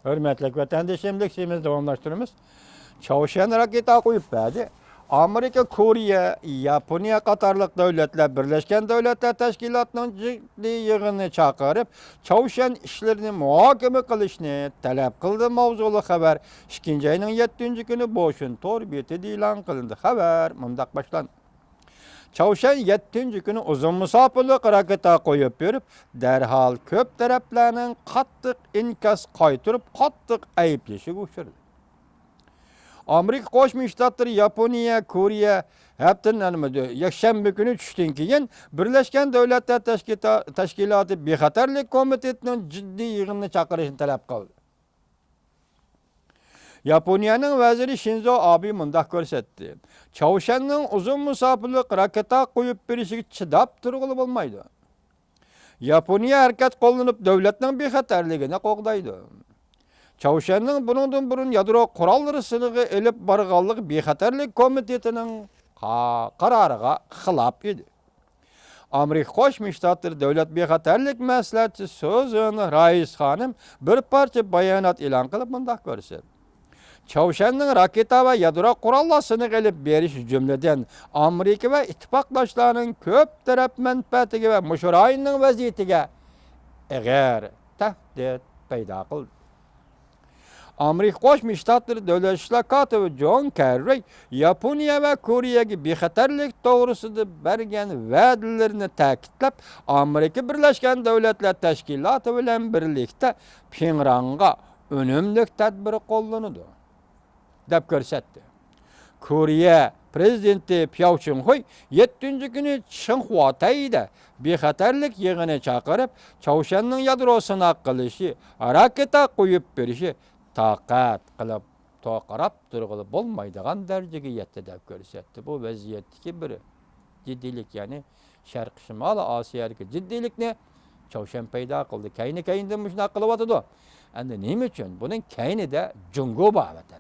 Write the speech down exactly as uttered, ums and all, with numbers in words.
ھۆرمەتلىك ۋەتەندىشىم، لېكسىيىمىزنى داۋاملاشتۇرىمىز. چاۋشيەن راكېتا قويۇپ بەردى. ئامېرىكا، كورېيە، ياپونىيە قاتارلىق دۆلەتلەر بىرلەشكەن دۆلەتلەر تەشكىلاتىنىڭ جىددىي يىغىنىنى چاقىرىپ، چاۋشيەن ئىشلىرىنى مۇھاكىمە قىلىشنى تەلەپ قىلدى. ماۋزۇلۇق خەۋەر ئىككىنچى ئاينىڭ يەتتىنچى كۈنى بوشۈن تور بېتىدە ئېلان قىلىندى. خەۋەر مۇنداق باشلاندى. چاۋشيەن يەتتىنچى كۈنى ئۇزۇن مۇساپىلىق راكېتا قويۇپ بېرىپ، دەرھال كۆپ تەرەپلەرنىڭ قاتتىق ئىنكاس قايتۇرۇپ، قاتتىق ئەيىبلىشىگە ئۇچرىدى. ئامېرىكا قوشما شتاتلىرى، ياپونىيە، كورېيە ھەپتىنىڭ يەكشەنبە كۈنى چۈشتىن كېيىن بىرلەشكەن دۆلەتلەر تەشكىتا-، تەشكىلاتى بىخەتەرلىك كومىتېتىنىڭ جىددىي يىغىنىنى چاقىرىشنى تەلەپ قىلدى. ياپونىيەنىڭ ۋەزىرى شىنزو ئابې مۇنداق كۆرسەتتى: چاۋشيەننىڭ ئۇزۇن مۇساپىلىق راكېتا قويۇپ بېرىشىگە چىداپ تۇرغىلى بولمايدۇ. ياپونىيە ھەرىكەت قوللىنىپ، دۆلەتنىڭ بىخەتەرلىكىنى قوغدايدۇ. چاۋشيەننىڭ بۇنىڭدىن بۇرۇن يادرو قوراللىرى سىنىقى ئېلىپ بارغانلىقى بىخەتەرلىك كومىتېتىنىڭ قا-، قارارىغا خىلاپ ئىدى. ئامېرىكا قوشما شتاتلىرى دۆلەت بىخەتەرلىك مەسلىھەتچىسى سۇزان رايس خانىم بىر پارچە بايانات ئېلان قىلىپ مۇنداق كۆرسەتتى: چاۋشيەننىڭ راكېتا ۋە يادرو قوراللار سىنىقى ئېلىپ بېرىش، جۈملىدىن ئامېرىكا ۋە ئىتتىپاقداشلارنىڭ كۆپ تەرەپ مەنپەئەتىگە ۋە مۇشۇ رايوننىڭ ۋەزىيىتىگە ئېغىر تەھدىت پەيدا قىلدى. ئامېرىكا قوشما شتاتلىرى دۆلەت ئىشلار كاتىپى جون كېررى ياپونىيە ۋە كورېيەگە بىخەتەرلىك توغرىسىدا بەرگەن ۋەدىلىرىنى تەكىتلەپ، ئامېرىكا بىرلەشكەن دۆلەتلەر تەشكىلاتى بىلەن بىرلىكتە پىڭرانغا ئۈنۈملۈك تەدبىر قوللىنىدۇ، دەپ كۆرسەتتى. كورېيە پرېزىدېنتى پياۋ چىڭخۇي يەتتىنچى كۈنى چىڭخۇاتەيدە بىخەتەرلىك يىغىنى چاقىرىپ، چاۋشيەننىڭ يادرو سىناق قىلىشى، راكېتا قويۇپ بېرىشى تاقەت قىلىپ، توقراپ تۇرغىلى بولمايدىغان دەرىجىگە يەتتى، دەپ كۆرسەتتى. بۇ ۋەزىيەتتىكى بىر جىددىيلىك، يەنى شەرقىي شىمالىي ئاسىيادىكى جىددىيلىكنى چاۋشيەن پەيدا قىلدى. كەينى-كەينىدىن مۇشۇنداق قىلىۋاتىدۇ. ئەمدى نېمە ئۈچۈن؟ بۇنىڭ كەينىدە جۇڭگو بار، ئەلۋەتتە.